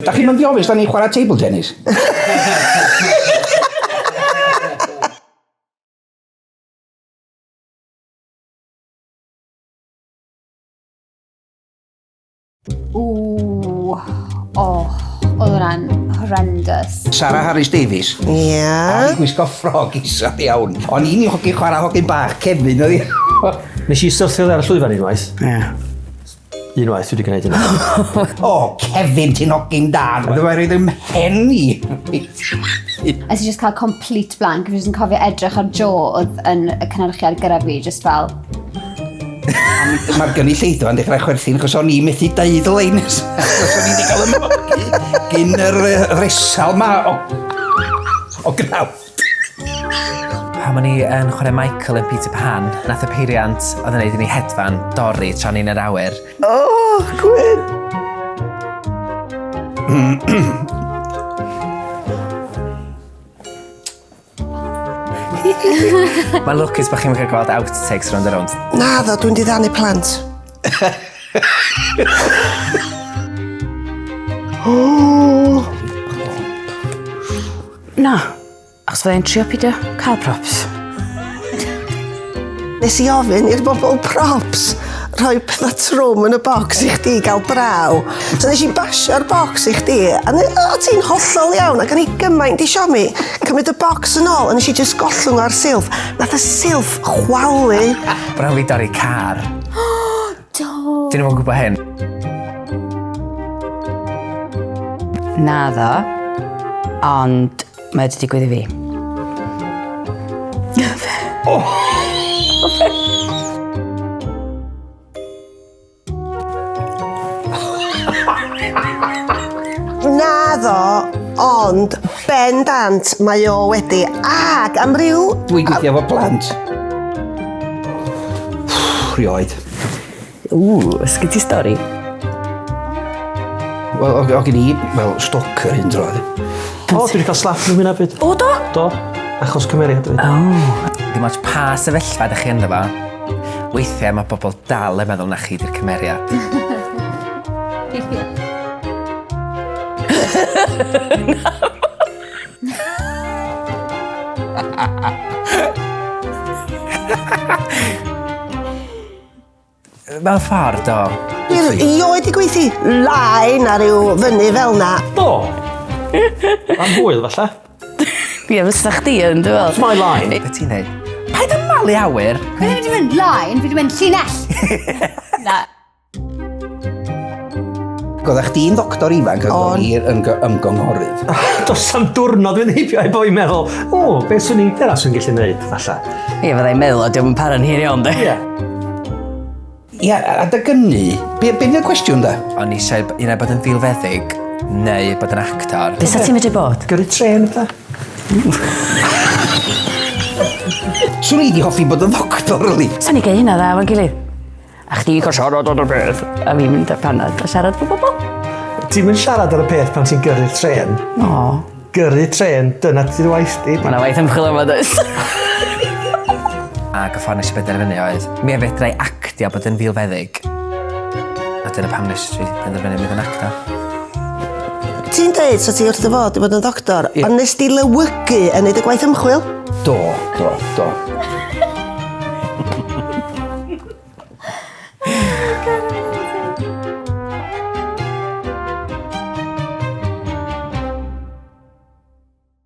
Da chi'n mynd i ofyn, da ni'n chwarae table tennis? Ww, o, oedd hwnna'n horrendous. Sara Harris Davies. Ia. A hi'n gwisgo ffrog isel iawn. O'n i'n hogyn chwarae hogyn bach, Kevin oedd hi. Nes i syrthio ar y llwyfan unwaith. Ie. Unwaith dwi wedi gwneud hynna. O, Kevin, ti'n hogyn da. Dwi'n rhaid i'm mhen i. A nes i just cael complete blank. Fi jyst yn cofio edrych ar Joe oedd yn y cynhyrchiad gyda fi, just fel... Mae'r gynulleidfa yn dechrau chwerthin, achos o'n i methu deud y lein. Achos o'n i wedi cael ymhogi gyn yr resal ma o gnawd. Pan o'n i yn chwarae Michael yn Peter Pan, nath y peiriant oedd yn neud i ni hedfan dorri tra ni'n yr awyr. Oh, Gwyn! Mae'n lwcus bod chi'n cael gweld outtakes rownd a rownd. Naddo, dwi'n diddanu plant. oh. Na, achos fyddai'n trio pidio cael props. Nes i ofyn i'r bobl props rhoi pethau trwm yn y bocs i chdi gael braw. So nes i basio'r bocs i chdi, a ne, o, ti'n hollol iawn, ac o'n i gymaint i siomi. Cymryd y bocs yn ôl, a nes i just gollwng o'r silff. Nath y silff chwalu. Bron fi dorri car. Do! Dyn nhw'n gwybod hyn. Naddo, ond mae wedi digwydd i fi. Oh. Naddo, ond bendant mae o wedi. Ac am ryw... Dwi'n gweithio efo plant. Rioed. Ww, sgyn ti stori? Wel, o gen i, wel, stalker un tro. O, dwi wedi cael slap yn hwnna byd. O, do? Do, achos cymeriad dwi. Oh. Dim ots pa sefyllfa ydych chi ynddo fo, weithiau mae bobl dal yn meddwl na chi di'r cymeriad. Mewn ffordd, do. Dwi erioed 'di gweithio lai na ryw fyny fel 'na. Do! Am hwyl, falle. Ie, fysa chdi yn, dwi'n meddwl. It's my line. Be ti'n dweud? Paid â malu awyr! Fi ddim wedi mynd line, fi wedi mynd llinell! Na. Oeddech chdi'n ddoctor ifanc ac o'n i yn ymgynghorydd. Does am diwrnod fynd heibio heb o'n meddwl, o, beth swn i'n dyna swn i'n gallu neud, falle. Ie, fyddai'n meddwl, a diolch yn para'n hir iawn, de. Ie. Ie, a dy gynnu, be, be fydd y cwestiwn da? O'n i eisiau un ai bod yn filfeddyg neu bod yn actor. Be sa ti'n medru bod? Gyrru trên, fatha. Swn i di hoffi bod yn ddoctor, really. Sa'n ni gael hynna dda efo'n gilydd. A chdi cael siarad ar y peth. A fi'n mynd ar panad a siarad efo bobl. Ti'm yn siarad ar y peth pan ti'n gyrru'r trên. O. Gyrru trên, dyna ti waith di. Mae 'na waith ymchwil yma does? Ac y ffordd nes i benderfynu oedd, mi a fedra i actio bod yn filfeddyg. A dyna pam nes i benderfynu mynd yn actor. Ti'n deud sa ti wrth dy fodd i fod yn ddoctor, ond nes di lewygu yn neud y gwaith ymchwil? Do, do, do.